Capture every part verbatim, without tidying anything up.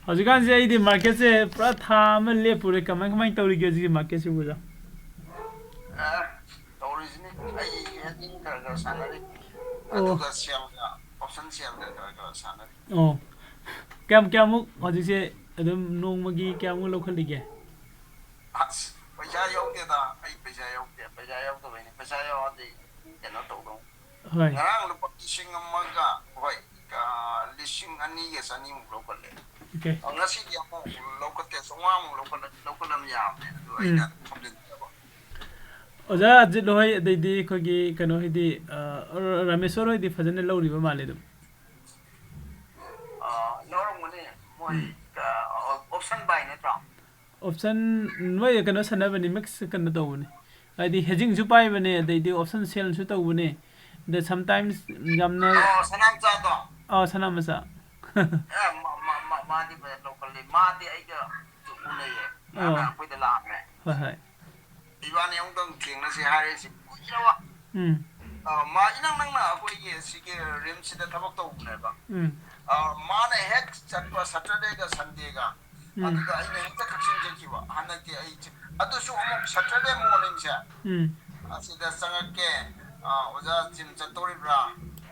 ꯍꯧꯖꯤꯛꯀꯥꯟꯁꯦ ꯑꯩꯗꯤ ꯃꯥꯔꯀꯦꯠꯁꯦ ꯄꯨꯔꯥ ꯊꯥ ꯑꯃ ꯂꯦꯞꯄꯨꯔꯦ꯫ ꯀꯃꯥꯏ ꯀꯃꯥꯏꯅ ꯇꯧꯔꯤꯒꯦ ꯍꯧꯖꯤꯛꯀꯤ ꯃꯥꯔꯀꯦꯠꯁꯤꯕꯨ, ꯑꯣꯖꯥ? ꯑ, ꯇꯧꯔꯤꯁꯤꯅꯤ꯫ ꯑꯩ ꯍꯦꯗꯤꯡ ꯈꯔ ꯈꯔ ꯁꯥꯟꯅꯔꯤ꯫ ꯑꯣ꯫ ꯑꯗꯨꯒ ꯁꯦꯜꯒ, ꯑꯣꯞꯁꯟ ꯁꯦꯜꯒ ꯈꯔ ꯈꯔ ꯁꯥꯟꯅꯔꯤ꯫ ꯑꯣ꯫ ꯀꯌꯥꯝ ꯀꯌꯥꯃꯨꯛ ꯍꯧꯖꯤꯛꯁꯦ ꯑꯗꯨꯝ ꯅꯣꯡꯃꯒꯤ ꯀꯌꯥꯃꯨꯛ ꯂꯧꯈꯠꯂꯤꯒꯦ? ꯑꯁ, ꯄꯩꯁꯥ ꯌꯥꯎꯗꯦꯗ꯫ ꯑꯩ ꯄꯩꯁꯥ ꯌꯥꯎꯗꯦ꯫ ꯄꯩꯁꯥ ꯌꯥꯎꯗꯕꯩꯅꯦ꯫ ꯄꯩꯁꯥ ꯌꯥꯎꯔꯗꯤ ꯀꯩꯅꯣ ꯇꯧꯗꯧ꯫ ꯍꯣꯏ꯫ ꯉꯔꯥꯡ ꯂꯨꯄꯥ ꯂꯤꯁꯤꯡ ꯑꯃꯒ, ꯍꯣꯏ, ꯑ, ꯂꯤꯁꯤꯡ ꯑꯅꯤꯒ ꯆꯅꯤꯃꯨꯛ ꯂꯧꯈꯠꯂꯦ꯫ ꯑꯣꯀꯦ꯫ ꯑ, ꯉꯁꯤꯗꯤ ꯑꯃꯨꯛ ꯂꯧꯈꯠꯇꯦ꯫ ꯆꯥꯝꯃꯉꯥꯃꯨꯛ ꯂꯧꯈꯠꯂ-, ꯂꯧꯈꯠꯂꯝ ꯌꯥꯕꯅꯦ꯫ ꯑꯗꯨ ꯑꯩꯅ ꯎꯝ꯫ ꯑꯗꯨꯝ ꯊꯝꯖꯤꯟꯖꯕ꯫ ꯑꯣꯖꯥ ꯑꯖꯤꯠ ꯍꯣꯏ, ꯑꯗꯩꯗꯤ ꯑꯩꯈꯣꯏꯒꯤ ꯀꯩꯅꯣ ꯍꯣꯏꯗꯤ, ꯑ, ꯔꯥꯃꯦꯁꯣꯔ ꯍꯣꯏꯗꯤ ꯐꯖꯅ ꯂꯧꯔꯤꯕ ꯃꯥꯜꯂꯦ ꯑꯗꯨꯝ꯫ ꯑ, ꯂꯧꯔꯝꯒꯅꯤ꯫ ꯃꯣꯏ, ꯎꯝ꯫ ꯑ, ꯑꯣꯞꯁꯟ ꯕꯥꯏ ꯅꯠꯇ꯭ꯔꯣ? ꯑꯣꯞꯁꯟ, ꯃꯣꯏ ꯀꯩꯅꯣ ꯁꯥꯟꯅꯕꯅꯤ, ꯃꯤꯛꯁ ꯀꯩꯅꯣ ꯇꯧꯕꯅꯤ꯫ ꯍꯥꯏꯗꯤ ꯍꯦꯖꯤꯡꯁꯨ ꯄꯥꯏꯕꯅꯦ, ꯑꯗꯩꯗꯤ ꯑꯣꯞꯁꯟ ꯁꯦꯜꯁꯨ ꯇꯧꯕꯅꯦ꯫ ꯑꯗ sometimes ꯌꯥꯝꯅ ꯑꯣ, ꯁꯅꯥꯝꯆꯥꯗꯣ? ꯑꯥ, ꯁꯅꯥ ꯃꯆꯥ꯫ ꯑꯦ, ꯃ-, ꯃ-, ꯃ-, ꯃꯥꯗꯤ ꯐꯖꯅ ꯂꯧꯈꯠꯂꯤ꯫ ꯃꯥꯗꯤ ꯑꯩꯒ ꯎꯅꯩꯌꯦ꯫ ꯃꯥꯅ ꯑꯣ꯫ ꯑꯩꯈꯣꯏꯗ ꯂꯥꯛꯑꯝꯃꯦ꯫ ꯍꯣꯏ, ꯍꯣꯏ꯫ ꯏꯕꯥꯅꯤ ꯑꯃꯨꯛꯇꯪ ꯊꯦꯡꯅꯁꯦ ꯍꯥꯏꯔꯛꯏꯁꯦ ꯀꯨꯏꯔꯕ꯫ ꯎꯝ꯫ ꯑ, ꯃꯥ ꯏꯅꯛ ꯅꯛꯅ ꯑꯩꯈꯣꯏꯒꯤ ꯁꯤꯒꯤ ꯔꯤꯝꯁꯁꯤꯗ ꯊꯕꯛ ꯇꯧꯕꯅꯦꯕ꯫ ꯎꯝ꯫ ꯑ, ꯃꯥꯅ ꯍꯦꯛ ꯆꯠꯄ ꯁꯇꯔꯗꯦꯒ ꯁꯟꯗꯦꯒ, ꯎꯝ꯫ ꯑꯗꯨꯗ ꯑꯩꯅ ꯍꯦꯛꯇ ꯀꯛꯆꯤꯡ ꯆꯠꯈꯤꯕ꯫ ꯍꯟꯗꯛꯇꯤ ꯑꯩ ꯆ-, ꯑꯗꯨꯁꯨ ꯑꯃꯨꯛ ꯁꯇꯔꯗꯦ ꯃꯣꯔꯅꯤꯡꯁꯦ ꯎꯝ꯫ ꯑꯁꯤꯗ ꯆꯪꯉꯛꯀꯦ, ꯑ, ꯑꯣꯖꯥ ꯖꯤꯝ ꯆꯠꯇꯧꯔꯤꯕ꯭ꯔꯥ?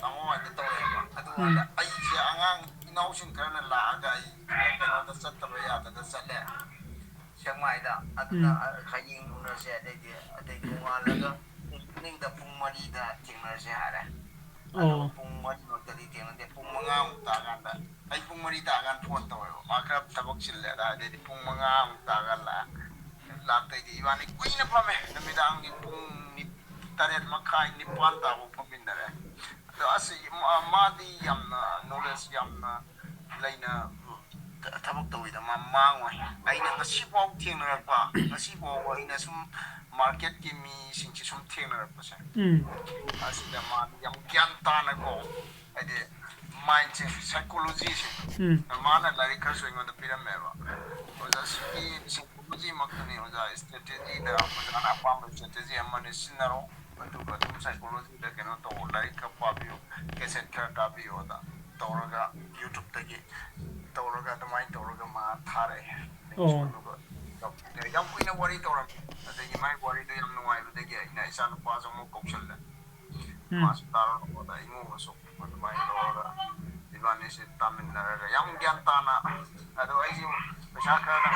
ꯇꯥꯃꯣ ꯍꯣꯏꯗ ꯇꯧꯔꯛꯑꯦꯕ꯫ ꯑꯗꯨꯀꯥꯟꯗ ꯎꯝ꯫ ꯑꯩꯁꯦ ꯑꯉꯥꯡ ꯏꯅꯥꯎꯁꯤꯡ ꯈꯔꯅ ꯂꯥꯛꯑꯒ ꯑꯩ ꯀꯩꯅꯣꯗ ꯆꯠꯇꯕ ꯌꯥꯗꯗꯅ ꯆꯠꯂꯦ꯫ ꯁꯦꯛꯃꯥꯏꯗ꯫ ꯑꯗꯨꯅ ꯎꯝ꯫ ꯈꯔ ꯌꯦꯡꯉꯨꯔꯁꯦ꯫ ꯑꯗꯩꯗꯤ, ꯑꯗꯩ ꯅꯣꯡꯉꯥꯜꯂꯒ ꯏꯚꯤꯅꯤꯡꯗ ꯄꯨꯡ ꯃꯔꯤꯗ ꯊꯦꯡꯅꯔꯁꯦ ꯍꯥꯏꯔꯦ꯫ ꯑꯗꯨꯒ ꯑꯣ꯫ ꯄꯨꯡ ꯃꯔꯤꯃꯛꯇꯗꯤ ꯊꯦꯡꯅꯗꯦ꯫ ꯄꯨꯡ ꯃꯉꯥꯃꯨꯛ ꯇꯥꯀꯥꯟꯗ, ꯑꯩ ꯄꯨꯡ ꯃꯔꯤ ꯇꯥꯀꯥꯟꯗ ꯐꯣꯟ ꯇꯧꯋꯦꯕ꯫ ꯃꯥ ꯈꯔ ꯊꯕꯛ ꯆꯤꯜꯂꯦ꯫ ꯑꯗꯩꯗꯤ ꯄꯨꯡ ꯃꯉꯥꯃꯨꯛ ꯇꯥꯀꯥꯟꯗ ꯂꯥꯛꯇꯩꯗꯤ ꯏꯕꯥꯅꯤ ꯀꯨꯏꯅ ꯐꯝꯃꯦ꯫ ꯅꯨꯃꯤꯗꯥꯡꯒꯤ ꯄꯨꯡ ꯅꯤ-, ꯇꯔꯦꯠ ꯃꯈꯥꯏ, ꯅꯤꯄꯥꯟ ꯇꯥꯕꯧ ꯐꯝꯃꯤꯟꯅꯔꯦ꯫ ꯑꯗꯣ ꯑꯁ, ꯃꯥ-, ꯃꯥꯗꯤ ꯌꯥꯝꯅ ꯅꯣꯂꯦꯖ ꯌꯥꯝꯅ ꯂꯩꯅ ꯊ-, ꯊꯕꯛ ꯇꯧꯋꯤꯗ꯫ ꯃꯥ ꯃꯥꯡꯉꯣꯏ꯫ ꯑꯩꯅ ꯉꯁꯤꯐꯥꯎ ꯊꯦꯡꯅꯔꯛꯄ, ꯉꯁꯤꯐꯥꯎꯕ ꯑꯩꯅ ꯁꯨꯝ ꯃꯥꯔꯀꯦꯠꯀꯤ ꯃꯤꯁꯤꯡꯁꯦ ꯁꯨꯝ ꯊꯦꯡꯅꯔꯛꯄꯁꯦ, ꯎꯝ꯫ ꯑꯁꯤꯗ ꯃꯥꯗꯤ ꯌꯥꯝ ꯒ꯭ꯌꯥꯟ ꯇꯥꯅꯀꯣ, ꯍꯥꯏꯗꯤ ꯃꯥꯏꯟꯁꯦ, ꯁꯥꯏꯀꯣꯂꯣꯖꯤꯁꯦ, ꯎꯝ꯫ ꯃꯥꯅ ꯂꯥꯏꯔꯤꯛ ꯈꯔꯁꯨ ꯑꯩꯉꯣꯟꯗ ꯄꯤꯔꯝꯃꯦꯕ꯫ ꯑꯣꯖꯥ, ꯁꯤꯒꯤ ꯁꯥꯏꯀꯣꯂꯣꯖꯤꯃꯛꯇꯅꯤ ꯑꯣꯖꯥ, ꯏꯁꯇ꯭ꯔꯦꯇꯦꯖꯤꯗ ꯑꯣꯖꯥꯅ ꯑꯄꯥꯝꯕ ꯏꯁꯇ꯭ꯔꯦꯇꯦꯖꯤ ꯑꯃꯅꯤ ꯁꯤꯖꯤꯟꯅꯔꯣ, ꯑꯗꯨꯒ ꯑꯗꯨꯝ ꯁꯥꯏꯀꯣꯂꯣꯖꯤꯗ ꯀꯩꯅꯣ ꯇꯧ, ꯂꯥꯏꯔꯤꯛ ꯈꯔ ꯄꯥꯕꯤꯌꯨ, ꯀꯦꯁꯦꯠ ꯈꯔ ꯇꯥꯕꯤꯌꯨ, ꯑꯗ ꯇꯧꯔꯒ ꯌꯨꯇ꯭ꯌꯨꯕꯇꯒꯤ ꯇꯧꯔꯒ ꯑꯗꯨꯃꯥꯏꯅ ꯇꯧꯔꯒ ꯃꯥ ꯊꯥꯔꯛꯑꯦ꯫ ꯑꯣ꯫ ꯑꯗꯨꯒ ꯌꯥꯝ ꯀꯨꯏꯅ ꯋꯥꯔꯤ ꯇꯧꯔꯝꯃꯤ꯫ ꯑꯗꯒꯤ ꯃꯥꯏ ꯋꯥꯔꯤꯗꯣ ꯌꯥꯝ ꯅꯨꯡꯉꯥꯏꯕꯗꯒꯤ ꯑꯩꯅ ꯏꯆꯥ ꯅꯨꯄꯥꯁꯨ ꯑꯃꯨꯛ ꯀꯧꯁꯜꯂꯦ꯫ ꯎꯝ꯫ ꯃꯥꯁꯨ ꯇꯥꯔꯣ ꯑꯗ ꯏꯃꯨꯡ ꯑꯃꯁꯨ ꯑꯗꯨꯃꯥꯏꯅ ꯇꯧꯔꯒ ꯏꯕꯥꯅꯤꯁꯦ ꯇꯥꯃꯤꯟꯅꯔꯒ ꯌꯥꯝ ꯒ꯭ꯌꯥꯟ ꯇꯥꯅ, ꯑꯗꯣ ꯑꯩꯁꯨ ꯄꯩꯁꯥ ꯈꯔ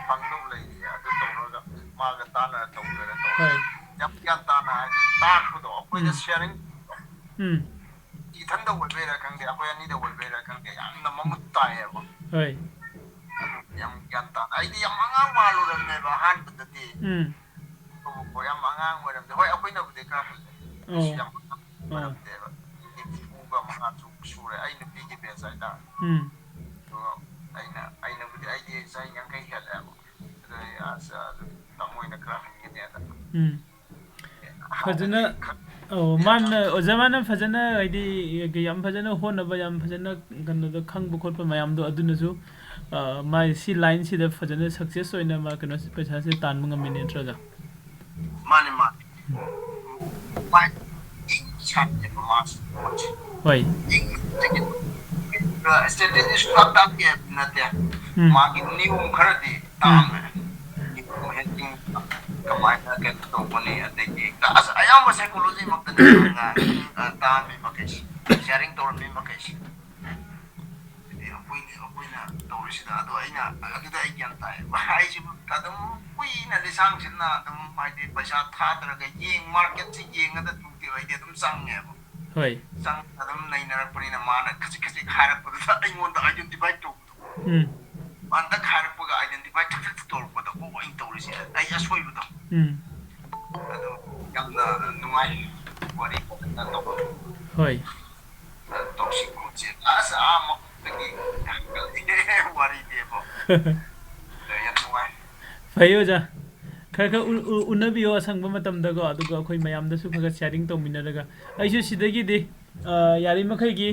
ꯐꯪꯗꯧ ꯂꯩꯔꯤ, ꯑꯗꯨ ꯇꯧꯔꯒ ꯃꯥꯒ ꯇꯥꯟꯅꯔ ꯇꯧꯗꯅ ꯇꯧꯔꯒ ꯍꯣꯏ꯫ ꯌꯥꯝ ꯒ꯭ꯌꯥꯟ ꯇꯥꯅ ꯍꯥꯏꯗꯤ ꯇꯥꯛꯄꯗꯣ ꯑꯩꯈꯣꯏꯗ ꯎꯝ꯫ ꯁꯤꯌꯥꯔꯤꯡ ꯎꯝ꯫ ꯏꯊꯟꯗ ꯑꯣꯏꯕꯩꯔꯥ ꯈꯪꯗꯦ, ꯑꯩꯈꯣꯏ ꯑꯅꯤꯗ ꯑꯣꯏꯕꯩꯔꯥ ꯈꯪꯗꯦ, ꯌꯥꯝꯅ ꯃꯃꯨꯠ ꯇꯥꯏꯌꯦꯕ꯫ ꯍꯣꯏ꯫ ꯑꯗꯨ ꯌꯥꯝ ꯒ꯭ꯌꯥꯟ ꯇꯥꯅ, ꯑꯩꯗꯤ ꯌꯥꯝ ꯑꯉꯥꯡ ꯃꯥꯜꯂꯨꯔꯕꯅꯦꯕ ꯑꯍꯥꯟꯕꯗꯗꯤ꯫ ꯎꯝ꯫ ꯑꯗꯨꯕꯨ ꯌꯥꯝ ꯑꯉꯥꯡ ꯑꯣꯏꯔꯝꯗꯦ꯫ ꯍꯣꯏ, ꯑꯩꯈꯣꯏꯅꯕꯨꯗꯤ ꯈꯔ ꯍꯜꯂꯦ꯫ ꯑꯩꯁꯨ ꯑꯣ꯫ ꯌꯥꯝ ꯑꯉꯥꯡ ꯑꯣ꯫ ꯑꯣꯏꯔꯝꯗꯦꯕ꯫ ꯅꯤꯐꯨꯒ ꯃꯉꯥ ꯇꯔꯨꯛ ꯁꯨꯔꯦ꯫ ꯑꯩ ꯅꯨꯄꯤꯒꯤ ꯕꯦꯆ ꯍꯥꯏꯇꯥꯔꯦ꯫ ꯎꯝ꯫ ꯑꯗꯨꯒ ꯑꯩꯅ, ꯑꯩꯅꯕꯨꯗꯤ, ꯑꯩꯗꯤ ꯆꯍꯤ ꯌꯥꯡꯈꯩ ꯍꯦꯜꯂꯦꯕ꯫ ꯑꯗꯨ ꯑꯩ ꯑꯁ, ꯑꯗꯨ ꯇꯥꯃꯣ ꯍꯣꯏꯅ ꯈꯔ ꯍꯟꯒꯅꯤ ꯑꯗ꯫ ꯎꯝ꯫ ꯐꯖꯅ, ꯑꯣ, ꯃꯥꯅ, ꯑꯣꯖꯥ ꯃꯥꯅ ꯐꯖꯅ, ꯍꯥꯏꯗꯤ, ꯌꯥꯝ ꯐꯖꯅ ꯍꯣꯠꯅꯕ, ꯌꯥꯝ ꯐꯖꯅ ꯀꯩꯅꯣꯗ ꯈꯪꯕ ꯈꯣꯠꯄ ꯃꯌꯥꯝꯗꯣ ꯑꯗꯨꯅꯁꯨ, ꯑ, ꯃꯥꯏ ꯁꯤ ꯂꯥꯏꯟꯁꯤꯗ ꯐꯖꯅ ꯁꯛꯁꯦꯁ ꯑꯣꯏꯅ ꯃꯥ ꯀꯩꯅꯣ ꯄꯩꯁꯥꯁꯦ ꯇꯥꯟꯕ ꯉꯝꯃꯤꯅꯦ ꯅꯠꯇ꯭ꯔꯥ, ꯑꯣꯖꯥ? ꯃꯥꯅꯦ, ꯃꯥꯅꯦ꯫ ꯃꯥꯏ ꯁꯥꯟꯅꯩꯕ ꯃꯥꯁꯨ ꯄꯣꯠꯁꯦ꯫ ꯍꯣꯏ꯫ ꯏꯁꯇ꯭ꯔꯦꯇꯦꯖꯤ ꯁꯨꯡꯇꯥꯛ ꯇꯥꯛꯇꯦ ꯍꯥꯏꯕꯗꯤ ꯅꯠꯇꯦ꯫ ꯎꯝ꯫ ꯃꯥꯒꯤ ꯅꯤꯌꯣꯝ ꯈꯔꯗꯤ ꯇꯥꯛꯑꯝꯃꯦ꯫ ꯅꯤꯌꯣꯝ ꯍꯦꯛꯇ ꯀꯃꯥꯏꯅ ꯀꯩꯅꯣ ꯇꯧꯒꯅꯤ, ꯑꯗꯒꯤ ꯑꯁ, ꯑꯌꯥꯝꯕ ꯁꯥꯏꯀꯣꯂꯣꯖꯤ ꯃꯛꯇꯅꯤ ꯃꯥꯅ ꯇꯥꯛꯑꯝꯃꯤ ꯃꯈꯩꯁꯦ, ꯁꯤꯌꯥꯔꯤꯡ ꯇꯧꯔꯝꯃꯤ ꯃꯈꯩꯁꯦ꯫ ꯑꯗꯨꯗꯤ ꯑꯩꯈꯣꯏꯅ, ꯑꯩꯈꯣꯏꯅ ꯇꯧꯔꯤꯁꯤꯗ, ꯑꯗꯣ ꯑꯩꯅ, ꯑꯗꯨꯗ ꯑꯩ ꯒ꯭ꯌꯥꯟ ꯇꯥꯏꯌꯦꯕ꯫ ꯑꯩꯁꯨ ꯑꯗꯨꯝ ꯀꯨꯏꯅ ꯂꯤꯁꯥꯡ ꯁꯤꯠꯅ ꯑꯗꯨꯝ, ꯍꯥꯏꯗꯤ, ꯄꯩꯁꯥ ꯊꯥꯗꯔꯒ ꯌꯦꯡ, ꯃꯥꯔꯀꯦꯠꯁꯦ ꯌꯦꯡꯉꯒ ꯇꯧꯗꯦꯕ, ꯑꯩꯗꯤ ꯑꯗꯨꯝ ꯆꯪꯉꯦꯕ꯫ ꯍꯣꯏ꯫ ꯆꯪꯉꯒ ꯑꯗꯨꯝ ꯅꯩꯅꯔꯛꯄꯅꯤꯅ ꯃꯥꯅ ꯈꯖꯤꯛ ꯈꯖꯤꯛ ꯍꯥꯏꯔꯛꯄꯗꯨꯗ ꯑꯩꯉꯣꯟꯗ ꯑꯥꯏꯗꯦꯟꯇꯤꯐꯥꯏ ꯇꯧꯕꯗꯣ꯫ ꯎꯝ꯫ ꯍꯟꯗꯛ ꯍꯥꯏꯔꯛꯄꯒ ꯑꯥꯏꯗꯦꯟꯇꯤꯐꯥꯏ ꯊꯛ ꯊꯛ ꯇꯧꯔꯛꯄꯗ, "ꯑꯣ, ꯑꯩꯅ ꯇꯧꯔꯤꯁꯦ, ꯑꯩ ꯑꯁꯣꯏꯕꯗꯣ"꯫ ꯎꯝ꯫ ꯑꯗꯣ ꯌꯥꯝꯅ ꯅꯨꯡꯉꯥꯏ ꯋꯥꯔꯤ ꯐꯖꯅ ꯇꯧꯕ꯫ ꯍꯣꯏ꯫ ꯇꯧꯁꯤ ꯈꯣꯠꯁꯤ꯫ ꯑꯁ, ꯑꯥ ꯃꯈꯣꯡꯗꯒꯤ ꯋꯥꯔꯤꯅꯦꯕꯣ꯫ ꯑꯗꯣ ꯌꯥꯝ ꯅꯨꯡꯉꯥꯏ꯫ ꯐꯩ ꯑꯣꯖꯥ꯫ ꯈꯔ ꯈꯔ ꯎ-, ꯎ-, ꯎꯅꯕꯤꯌꯣ ꯑꯁꯪꯕ ꯃꯇꯝꯗꯀꯣ, ꯑꯗꯨꯒ ꯑꯩꯈꯣꯏ ꯃꯌꯥꯝꯗꯁꯨ ꯈꯔ ꯈꯔ ꯁꯤꯌꯥꯔꯤꯡ ꯇꯧꯃꯤꯟꯅꯔꯒ꯫ ꯑꯩꯁꯨ ꯁꯤꯗꯒꯤꯗꯤ, ꯑ, ꯌꯥꯔꯤꯃꯈꯩꯒꯤ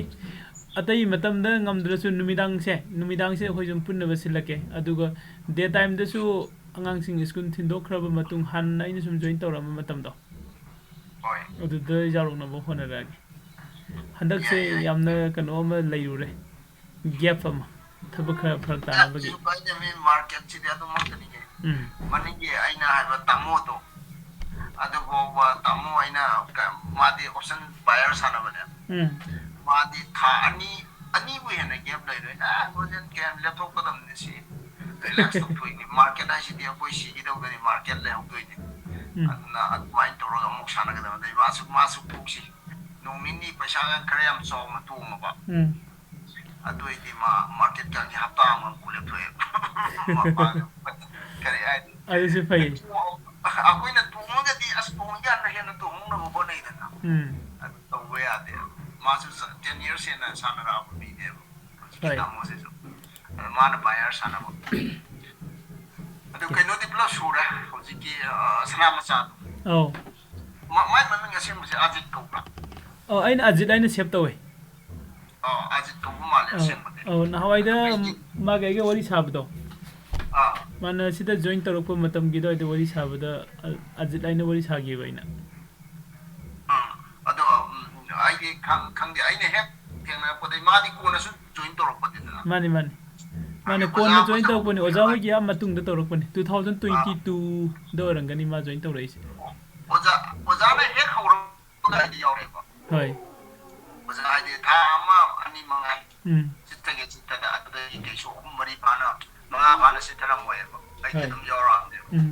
ꯑꯇꯩ ꯃꯇꯝꯗ ꯉꯝꯗ꯭ꯔꯁꯨ ꯅꯨꯃꯤꯗꯥꯡꯁꯦ, ꯅꯨꯃꯤꯗꯥꯡꯁꯦ ꯑꯩꯈꯣꯏ ꯁꯨꯝ ꯄꯨꯟꯅꯕ ꯁꯤꯜꯂꯛꯀꯦ꯫ ꯑꯗꯨꯒ ꯗꯦ ꯇꯥꯏꯝꯗꯁꯨ ꯑꯉꯥꯡꯁꯤꯡ ꯁ꯭ꯀꯨꯜ ꯊꯤꯟꯗꯣꯛꯈ꯭ꯔꯕ ꯃꯇꯨꯡ, ꯍꯥꯟꯅ ꯑꯩꯅ ꯁꯨꯝ ꯖꯣꯏꯟ ꯇꯧꯔꯛꯑꯝꯕ ꯃꯇꯝꯗꯣ, ꯍꯣꯏ꯫ ꯑꯗꯨꯗ ꯌꯥꯎꯔꯛꯅꯕ ꯍꯣꯠꯅꯔꯛꯑꯒꯦ꯫ ꯍꯟꯗꯛꯁꯦ ꯌꯥꯏ, ꯌꯥꯏ꯫ ꯌꯥꯝꯅ ꯀꯩꯅꯣ ꯑꯃ ꯂꯩꯔꯨꯔꯦ, ꯒꯦꯞ ꯑꯃ꯫ ꯊꯕꯛ ꯈꯔ ꯐꯔꯛ ꯇꯥꯅꯕꯒꯤ꯫ ꯀꯩꯁꯨ ꯀꯥꯏꯗꯦ, ꯃꯤ market ꯁꯤꯗꯤ ꯑꯗꯨꯃꯛꯇꯅꯤꯅꯦ꯫ ꯎꯝ꯫ ꯃꯅꯤꯡꯒꯤ ꯑꯩꯅ ꯍꯥꯏꯕ ꯇꯥꯃꯣꯗꯣ, ꯑꯗꯨꯐꯥꯎꯕ ꯇꯥꯃꯣ ꯑꯩꯅ ꯀ-, ꯃꯥꯗꯤ option buyer ꯁꯥꯟꯅꯕꯅꯦ꯫ ꯎꯝ꯫ ꯃꯥꯗꯤ ꯊꯥ ꯑꯅꯤ, ꯑꯅꯤꯕꯨ ꯍꯦꯟꯅ gap ꯂꯩꯔꯣꯏ꯫ ꯑꯦ, ꯒꯣꯜꯗꯦꯟ ꯀꯌꯥꯝ ꯂꯦꯞꯊꯣꯛꯀꯗꯕꯅꯤ ꯁꯤ꯫ Relax ꯇꯧꯊꯣꯛꯏꯅꯤ꯫ Market ꯍꯥꯏꯁꯤꯗꯤ ꯑꯩꯈꯣꯏ ꯁꯤꯒꯤꯗꯧꯗꯅꯤ, market ꯂꯩꯍꯧꯗꯣꯏꯅꯤ꯫ ꯎꯝ꯫ ꯑꯗꯨꯅ ꯑꯗꯨꯃꯥꯏꯅ ꯇꯧꯔꯒ ꯑꯃꯨꯛ ꯁꯥꯟꯅꯒꯗꯕꯅꯤ꯫ ꯑꯗꯩ ꯃꯥꯁꯨ, ꯃꯥꯁꯨ ꯄꯨꯛꯁꯤ ꯅꯣꯡ ꯅꯤꯅꯤ ꯄꯩꯁꯥꯒ ꯈꯔ ꯌꯥꯝ ꯆꯥꯎꯅ ꯇꯣꯡꯉꯕ꯫ ꯎꯝ꯫ ꯑꯗꯨ ꯑꯣꯏꯗꯤ ꯃꯥ market ꯀꯥꯡꯒꯤ ꯍꯞꯇꯥ ꯑꯃ ꯀꯨꯂꯦꯞ ꯊꯣꯛꯑꯦ꯫ ꯃꯄꯥꯟ ꯀꯔꯤ ꯍꯥꯏꯅꯤ? ꯑꯗꯨꯁꯨ ꯐꯩ꯫ ꯑꯩꯈꯣꯏꯅ ꯇꯣꯡꯉꯒꯗꯤ ꯑꯁ ꯇꯣꯡꯉꯤ ꯀꯥꯟꯗ ꯍꯦꯟꯅ ꯇꯣꯡꯍꯧꯅꯕ ꯍꯣꯠꯅꯩꯗꯅ꯫ ꯎꯝ꯫ ꯑꯗꯨ ꯇꯧꯕ ꯌꯥꯗꯦ꯫ ꯃꯥꯁꯨ ꯆ-, ten years ꯍꯦꯟꯅ ꯁꯥꯟꯅꯔꯛꯑꯕ ꯃꯤꯅꯦꯕ꯫ ꯍꯧꯖꯤꯛꯀꯤ ꯍꯣꯏ꯫ ꯇꯥꯃꯣꯁꯤꯁꯨ꯫ ꯑꯗ ꯃꯥꯅ buyer ꯁꯥꯟꯅꯕ꯫ ꯑꯗꯨ ꯀꯩꯅꯣꯗꯤ ꯄꯨꯂꯞ ꯁꯨꯔꯦ꯫ ꯍꯧꯖꯤꯛꯀꯤ, ꯑ, ꯁꯅꯥ ꯃꯆꯥꯗꯣ꯫ ꯑꯧ꯫ ꯃ-, ꯃꯥꯏ ꯃꯃꯤꯡ ꯑꯁꯦꯡꯕꯁꯦ ꯑꯖꯤꯠ ꯀꯧꯕ꯭ꯔꯥ? ꯑꯧ, ꯑꯩꯅ ꯑꯖꯤꯠ ꯍꯥꯏꯅ save ꯇꯧꯋꯦ꯫ ꯑꯣ, ꯑꯖꯤꯠ ꯀꯧꯕ ꯃꯥꯜꯂꯦ ꯑꯧ, ꯑꯁꯦꯡꯕꯗꯤ꯫ ꯑꯧ, ꯅꯍꯥꯟꯋꯥꯏꯗ ꯑꯗꯨ ꯑꯩꯗꯤ ꯃꯥꯒ ꯑꯩꯒ ꯋꯥꯔꯤ ꯁꯥꯕꯗꯣ꯫ ꯑꯥ꯫ ꯃꯥꯅ ꯁꯤꯗ join ꯇꯧꯔꯛꯄ ꯃꯇꯝꯒꯤꯗꯣ ꯑꯩꯗꯣ ꯋꯥꯔꯤ ꯁꯥꯕꯗ, ꯑ-, ꯑꯖꯤꯠ ꯍꯥꯏꯅ ꯋꯥꯔꯤ ꯁꯥꯈꯤꯕ ꯑꯩꯅ꯫ ꯎꯝ꯫ ꯑꯗꯣ, ꯎꯝ, ꯑꯩꯗꯤ ꯈꯪ-, ꯈꯪꯗꯦ꯫ ꯑꯩꯅ ꯍꯦꯛ ꯊꯦꯡꯅꯔꯛꯄꯗꯩ ꯃꯥꯗꯤ ꯀꯣꯟꯅꯁꯨ join ꯇꯧꯔꯛꯄꯅꯤꯗꯅ꯫ ꯃꯥꯅꯤ, ꯃꯥꯅꯤ꯫ ꯃꯥꯅ ꯍꯥꯏꯗꯤ ꯀꯣꯟꯅ ꯑꯣꯖꯥ join ꯑꯃꯁꯨ ꯇꯧꯔꯛꯄꯅꯤ꯫ ꯑꯣꯏꯔꯦ꯫ ꯑꯣꯖꯥ ꯍꯣꯏꯒꯤ ꯑꯥ ꯃꯇꯨꯡꯗ ꯇꯧꯔꯛꯄꯅꯤ꯫ ꯑꯥ꯫ Two thousand twenty two ꯗ ꯑꯣꯏꯔꯝꯒꯅꯤ ꯃꯥ join ꯇꯧꯔꯛꯏꯁꯦ꯫ ꯑꯣꯖꯥ, ꯑꯣꯖꯥꯅ ꯍꯦꯛ ꯍꯧꯔꯛꯄꯗ ꯑꯩꯗꯤ ꯌꯥꯎꯔꯛꯑꯦꯕ꯫ ꯍꯣꯏ꯫ ꯑꯣꯖꯥ ꯍꯥꯏꯗꯤ ꯊꯥ ꯑꯃ, ꯑꯅꯤ ꯃꯉꯥꯏ ꯎꯝ꯫ ꯆꯤꯠꯇꯒꯦ ꯆꯤꯠꯇꯗ ꯑꯗꯨꯗꯒꯤ ꯀꯩꯁꯨ ꯑꯍꯨꯝ ꯃꯔꯤ ꯐꯥꯅ, ꯃꯉꯥ ꯐꯥꯅ ꯆꯤꯠꯊꯔꯝꯃꯣꯏꯕ꯫ ꯑꯩꯗꯤ ꯍꯣꯏ꯫ ꯑꯗꯨꯝ ꯌꯥꯎꯔꯛꯑꯕꯅꯦꯕ꯫ ꯎꯝ꯫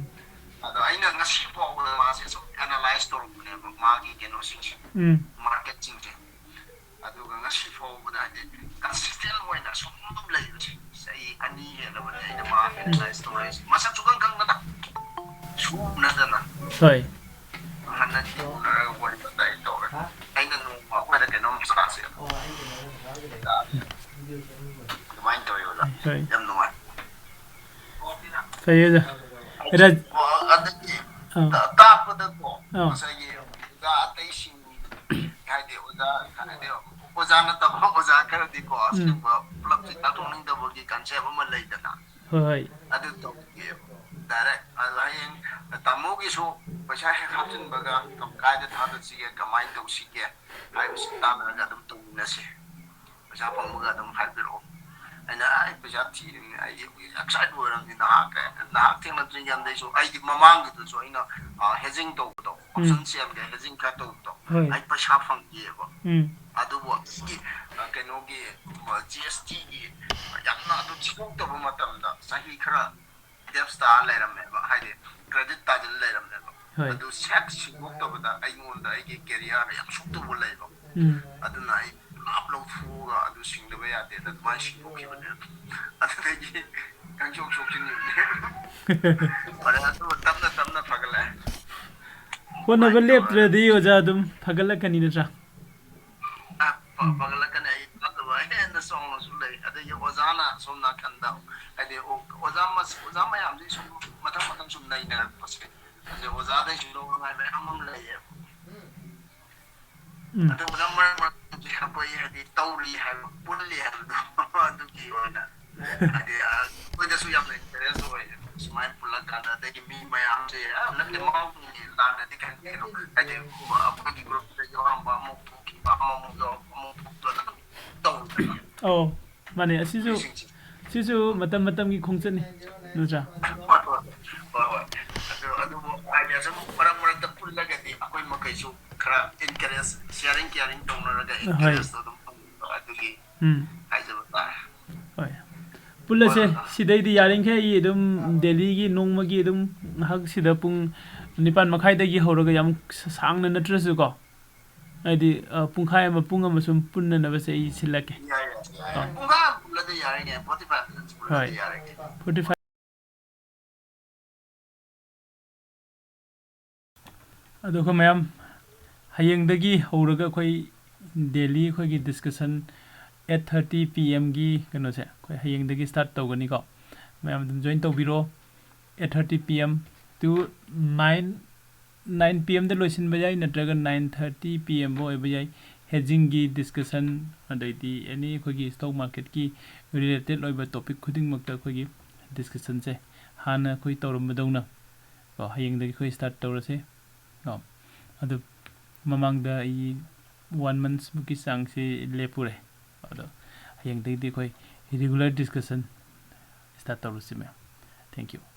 ꯑꯗꯣ ꯑꯩꯅ ꯉꯁꯤ ꯐꯥꯎꯕꯗ ꯃꯥꯁꯦ ꯁꯨꯝ analyze ꯇꯧꯔꯝꯕꯅꯦꯕ, ꯃꯥꯒꯤ ꯀꯩꯅꯣꯁꯤꯡꯁꯦ, ꯎꯝ꯫ Marketꯁꯤꯡꯁꯦ꯫ ꯑꯗꯨꯒ ꯉꯁꯤ ꯐꯥꯎꯕꯗ ꯍꯥꯏꯗꯤ consistent ꯑꯣꯏꯅ ꯁꯨꯝ ꯑꯗꯨꯝ ꯂꯩꯕꯁꯦ ꯆꯍꯤ ꯑꯅꯤ ꯍꯦꯜꯂꯕꯅꯦ ꯑꯩꯅ ꯃꯥ analyze ꯇꯧꯔꯛꯏꯁꯦ꯫ ꯃꯁꯛ ꯁꯨꯈꯪ ꯈꯪꯗꯅ ꯁꯨ ꯎꯅꯗꯅ꯫ ꯍꯣꯏ꯫ ꯍꯟꯗꯛꯇꯤ ꯎꯅꯔꯒ ꯋꯥꯔꯤ ꯋꯥꯇꯥꯏ ꯇꯧꯔꯦ꯫ ꯑꯩꯅ ꯅꯣꯡꯃ ꯑꯩꯈꯣꯏꯗ ꯀꯩꯅꯣꯝ ꯆꯥꯁꯦ꯫ ꯑꯗꯨꯃꯥꯏꯅ ꯇꯧꯋꯦ ꯑꯣꯖꯥ꯫ ꯍꯣꯏ꯫ ꯌꯥꯝ ꯅꯨꯡꯉꯥꯏ꯫ ꯐꯩꯌꯦ ꯑꯣꯖꯥ꯫ ꯍꯥꯏꯗꯤ, ꯔꯥꯖ-, ꯑꯣ, ꯑꯗꯒꯤ ꯑꯥ꯫ ꯇꯥꯛꯄꯗꯀꯣ ꯑꯥ꯫ ꯉꯁꯥꯏꯒꯤ ꯑꯣꯖꯥ ꯑꯇꯩꯁꯤꯡ ꯍꯥꯏꯗꯤ ꯑꯣꯖꯥ, ꯍꯥꯏꯗꯤ ꯑꯣꯖꯥ ꯅꯠꯇꯕ ꯑꯣꯖꯥ ꯈꯔꯗꯤꯀꯣ ꯎꯝ꯫ ꯑꯁꯤꯒꯨꯝꯕ ꯄꯨꯂꯞꯁꯤ ꯇꯥꯛꯊꯣꯛꯅꯤꯡꯗꯕꯒꯤ concept ꯑꯃ ꯂꯩꯗꯅ꯫ ꯍꯣꯏ, ꯍꯣꯏ꯫ ꯑꯗꯨ ꯇꯧꯗꯦꯕ꯫ Direct ꯑꯗꯨ ꯍꯌꯦꯡ ꯇꯥꯃꯣꯒꯤꯁꯨ ꯄꯩꯁꯥ ꯍꯦꯛ ꯍꯥꯞꯆꯤꯟꯕꯒ ꯀꯥꯏꯗ ꯊꯥꯗꯁꯤꯒꯦ, ꯀꯃꯥꯏꯅ ꯇꯧꯁꯤꯒꯦ ꯍꯥꯏꯕꯁꯤ ꯇꯥꯟꯅꯔꯒ ꯑꯗꯨꯝ ꯇꯧꯃꯤꯟꯅꯁꯤ꯫ ꯄꯩꯁꯥ ꯐꯪꯕꯒ ꯑꯗꯨꯝ ꯍꯥꯏꯕꯤꯔꯛꯑꯣ꯫ ꯑꯩꯅ ꯑꯩ ꯄꯩꯁꯥ ꯊꯤꯔꯤꯕꯅꯤ, ꯑꯩ ꯑꯦꯛꯁꯥꯏꯠ ꯑꯣꯏꯔꯕꯅꯤ꯫ ꯅꯍꯥꯛ ꯅꯍꯥꯛ ꯊꯦꯡꯅꯗ꯭ꯔꯤꯉꯩꯗꯩꯁꯨ ꯑꯩꯒꯤ ꯃꯃꯥꯡꯒꯤꯗꯁꯨ ꯑꯩꯅ ꯍꯦꯖꯤꯡ ꯇꯧꯕꯗꯣ, ꯑꯣꯞꯁꯟ ꯁꯦꯝꯒꯦ, ꯍꯦꯖꯤꯡ ꯈꯔ ꯇꯧꯕꯗꯣ, ꯍꯣꯏ꯫ ꯑꯩ ꯄꯩꯁꯥ ꯐꯪꯈꯤꯑꯕ꯫ ꯎꯝ꯫ ꯑꯗꯨꯕꯨ ꯑꯩꯒꯤ ꯀꯩꯅꯣꯒꯤ ꯖꯤ ꯑꯦꯁ ꯇꯤꯒꯤ ꯌꯥꯝꯅ ꯑꯗꯨ ꯊꯤꯗꯣꯛꯇꯕ ꯃꯇꯝꯗ ꯆꯍꯤ ꯈꯔ ꯒꯦꯞꯁ ꯇꯥꯔ ꯂꯩꯔꯝꯃꯦꯕ꯫ ꯍꯥꯏꯗꯤ ꯀ꯭ꯔꯦꯗꯤꯠ ꯇꯥꯁꯤꯜ ꯂꯩꯔꯝꯃꯦꯕ꯫ ꯍꯣꯏ꯫ ꯑꯗꯨ ꯁꯦꯛ ꯁꯤꯡꯗꯣꯛꯇꯕꯗ ꯑꯩꯉꯣꯟꯗ ꯑꯩꯒꯤ ꯀꯦꯔꯤꯌꯔꯗ ꯌꯥꯝ ꯁꯣꯛꯇꯧꯕ ꯂꯩꯕ꯫ ꯎꯝ꯫ ꯑꯗꯨꯅ ꯑꯩ ꯄꯨꯂꯞ ꯂꯧꯊꯣꯛꯑꯒ ꯑꯗꯨ ꯁꯤꯡꯗꯕ ꯌꯥꯗꯦꯅ ꯑꯗꯨꯃꯥꯏꯅ ꯁꯤꯡꯗꯣꯛꯈꯤꯕꯅꯦꯕ꯫ ꯑꯗꯨꯗꯒꯤ ꯈꯪꯁꯣꯛ ꯁꯣꯛꯆꯤꯟꯈꯤꯕꯅꯦ꯫ ꯐꯔꯦ, ꯑꯗꯨ ꯇꯞꯅ ꯇꯞꯅ ꯐꯒꯠꯂꯛꯑꯦ꯫ ꯍꯣꯠꯅꯕ ꯂꯦꯞꯇ꯭ꯔꯗꯤ ꯑꯣꯖꯥ ꯑꯗꯨꯝ ꯐꯒꯠꯂꯛꯀꯅꯤ ꯅꯠꯇ꯭ꯔꯥ? ꯑ, ꯐ-, ꯐꯒꯠꯂꯛꯀꯅꯤ꯫ ꯑꯩ ꯐꯠꯇꯕ ꯍꯦꯟꯅ ꯆꯥꯎꯅꯁꯨ ꯂꯩ꯫ ꯑꯗꯒꯤ ꯑꯣꯖꯥꯅ ꯁꯣꯝ ꯅꯥꯀꯟꯗ, ꯍꯥꯏꯗꯤ ꯑꯣ-, ꯑꯣꯖꯥ ꯃꯁ-, ꯑꯣꯖꯥ ꯃꯌꯥꯝꯁꯤ ꯁꯨꯝ ꯃꯊꯪ ꯃꯊꯪ ꯁꯨꯝ ꯅꯩꯅꯔꯛꯄꯁꯦ, ꯑꯗꯩ ꯑꯣꯖꯥꯗꯩꯁꯨ ꯂꯧꯅꯉꯥꯏ ꯃꯌꯥꯝ ꯑꯃ ꯂꯩꯌꯦꯕ꯫ ꯎꯝ꯫ ꯑꯗꯨ ꯑꯣꯖꯥ ꯃꯔꯛ ꯃꯔꯛꯇꯗꯤ ꯑꯩꯈꯣꯏ ꯍꯥꯏꯗꯤ ꯇꯧꯔꯤ ꯍꯥꯏꯕ, ꯄꯨꯜꯂꯤ ꯍꯥꯏꯕꯗꯣ ꯑꯗꯨꯒꯤ ꯑꯣꯏꯅ ꯍꯥꯏꯗꯤ, ꯑ, ꯑꯩꯈꯣꯏꯗꯁꯨ ꯌꯥꯝꯅ ꯏꯟꯀꯔꯦꯖ ꯑꯣꯏ꯫ ꯁꯨꯃꯥꯏꯅ ꯄꯨꯜꯂꯛꯀꯥꯟꯗ ꯑꯗꯒꯤ ꯃꯤ ꯃꯌꯥꯝꯁꯦ, ꯑ, ꯅꯠꯇꯦ, ꯃꯥꯒꯤ ꯂꯥꯟꯅꯗꯤ ꯈꯟꯕꯤꯒꯅꯨ꯫ ꯍꯥꯏꯗꯤ ꯑꯩꯈꯣꯏꯒꯤ ꯒ꯭ꯔꯨꯞꯇ ꯌꯥꯎꯔꯝꯕ ꯑꯃꯨꯛ ꯊꯣꯛꯈꯤꯕ, ꯑꯃꯃꯨꯛ ꯌꯥꯎꯔꯝꯕ ꯑꯃꯨꯛ ꯊꯣꯛꯈꯤꯕ ꯑꯗꯨꯝ ꯇꯧꯗꯅ ꯑꯧ, ꯃꯥꯅꯦ꯫ ꯑꯁꯤꯁꯨ, ꯃꯤꯁꯤꯡꯁꯦ꯫ ꯁꯤꯁꯨ ꯃꯇꯝ ꯃꯇꯝꯒꯤ ꯈꯣꯡꯆꯠꯅꯤ, ꯅꯠꯇ꯭ꯔꯥ? ꯍꯣꯏ, ꯍꯣꯏ, ꯍꯣꯏ, ꯍꯣꯏ꯫ ꯑꯗꯨ, ꯑꯗꯨꯕꯨ ꯍꯥꯏꯗꯤ ꯑꯁꯨꯝ ꯃꯔꯛ ꯃꯔꯛꯇ ꯄꯨꯜꯂꯒꯗꯤ ꯑꯩꯈꯣꯏ ꯃꯈꯩꯁꯨ ꯈꯔ ꯏꯟꯀꯔꯦꯖ, ꯁꯤꯌꯥꯔꯤꯡ ꯀꯤꯌꯥꯔꯤꯡ ꯇꯧꯅꯔꯒ ꯍꯣꯏ꯫ ꯏꯟꯀꯔꯦꯖꯇꯣ ꯑꯗꯨꯝ ꯐꯪꯕ ꯑꯗꯨꯒꯤ ꯎꯝ꯫ ꯍꯥꯏꯖꯕ ꯇꯥꯔꯦ꯫ ꯍꯣꯏ꯫ ꯄꯨꯜꯂꯁꯦ꯫ ꯍꯣꯏ, ꯍꯣꯏ꯫ ꯁꯤꯗꯩꯗꯤ ꯌꯥꯔꯤꯈꯩ ꯑꯩ ꯑꯗꯨꯝ ꯗꯦꯜꯂꯤꯒꯤ ꯅꯣꯡꯃꯒꯤ ꯑꯗꯨꯝ ꯉꯥꯏꯍꯥꯛ ꯁꯤꯗ ꯄꯨꯡ ꯅꯤꯄꯥꯟ ꯃꯈꯥꯏꯗꯒꯤ ꯍꯧꯔꯒ ꯌꯥꯝ ꯁ-, ꯁꯥꯡꯅ ꯅꯠꯇ꯭ꯔꯁꯨꯀꯣ, ꯍꯥꯏꯗꯤ, ꯑ, ꯄꯨꯡꯈꯥꯏ ꯑꯃ, ꯄꯨꯡ ꯑꯃ ꯁꯨꯝ ꯄꯨꯟꯅꯅꯕꯁꯦ ꯑꯩ ꯁꯤꯜꯂꯛꯀꯦ꯫ ꯌꯥꯏ, ꯌꯥꯏ, ꯌꯥꯏ꯫ ꯑꯥ꯫ ꯄꯨꯡꯈꯥꯏ ꯑꯃ ꯄꯨꯜꯂꯗꯤ ꯌꯥꯔꯦꯅꯦ, ꯐꯣꯔꯇꯤ ꯐꯥꯏꯚ ꯃꯤꯅꯤꯠꯁ ꯄꯨꯜꯂꯗꯤ ꯍꯣꯏ꯫ ꯌꯥꯔꯦꯅꯦ꯫ Forty five. ꯑꯗꯣ ꯑꯩꯈꯣꯏ ꯃꯌꯥꯝ ꯍꯌꯦꯡꯗꯒꯤ ꯍꯧꯔꯒ ꯑꯩꯈꯣꯏ ꯗꯦꯜꯂꯤ ꯑꯩꯈꯣꯏꯒꯤ ꯗꯤꯁꯀꯁꯟ ꯑꯩꯠ ꯊꯥꯔꯇꯤ ꯄꯤ ꯑꯦꯝꯒꯤ ꯀꯩꯅꯣꯁꯦ ꯑꯩꯈꯣꯏ ꯍꯌꯦꯡꯗꯒꯤ ꯁ꯭ꯇꯥꯔꯠ ꯇꯧꯒꯅꯤꯀꯣ꯫ ꯃꯌꯥꯝ ꯑꯗꯨꯝ ꯖꯣꯏꯟ ꯇꯧꯕꯤꯔꯣ꯫ Eight thirty P M to nine, nine P M ꯗ ꯂꯣꯏꯁꯤꯟꯕ ꯌꯥꯏ, ꯅꯠꯇ꯭ꯔꯒ nine thirty P M ꯐꯥꯎ ꯑꯣꯏꯕ ꯌꯥꯏ꯫ ꯍꯦꯖꯤꯡꯒꯤ ꯗꯤꯁꯀꯁꯟ, ꯑꯗꯩꯗꯤ ꯑꯦꯅꯤ ꯑꯩꯈꯣꯏꯒꯤ ꯁ꯭ꯇꯣꯛ ꯃꯥꯔꯀꯦꯠꯀꯤ ꯔꯤꯂꯦꯇꯦꯠ ꯑꯣꯏꯕ ꯇꯣꯄꯤꯛ ꯈꯨꯗꯤꯡꯃꯛꯇ ꯑꯩꯈꯣꯏꯒꯤ ꯗꯤꯁꯀꯁꯟꯁꯦ ꯍꯥꯟꯅ ꯑꯩꯈꯣꯏ ꯇꯧꯔꯝꯕꯗꯧꯅ ꯀꯣ, ꯍꯌꯦꯡꯗꯒꯤ ꯑꯩꯈꯣꯏ ꯁ꯭ꯇꯥꯔꯠ ꯇꯧꯔꯁꯦ ꯀꯣ꯫ ꯑꯗꯨ ꯃꯃꯥꯡꯗ ꯑꯩ ꯋꯥꯟ ꯃꯟꯁꯃꯨꯛꯀꯤ ꯆꯥꯡꯁꯤ ꯂꯦꯞꯄꯨꯔꯦ꯫ ꯑꯗꯣ ꯍꯌꯦꯡꯗꯒꯤꯗꯤ ꯑꯩꯈꯣꯏ regular discussion start ꯇꯧꯔꯁꯤ ꯃꯌꯥꯝ꯫ Thank you.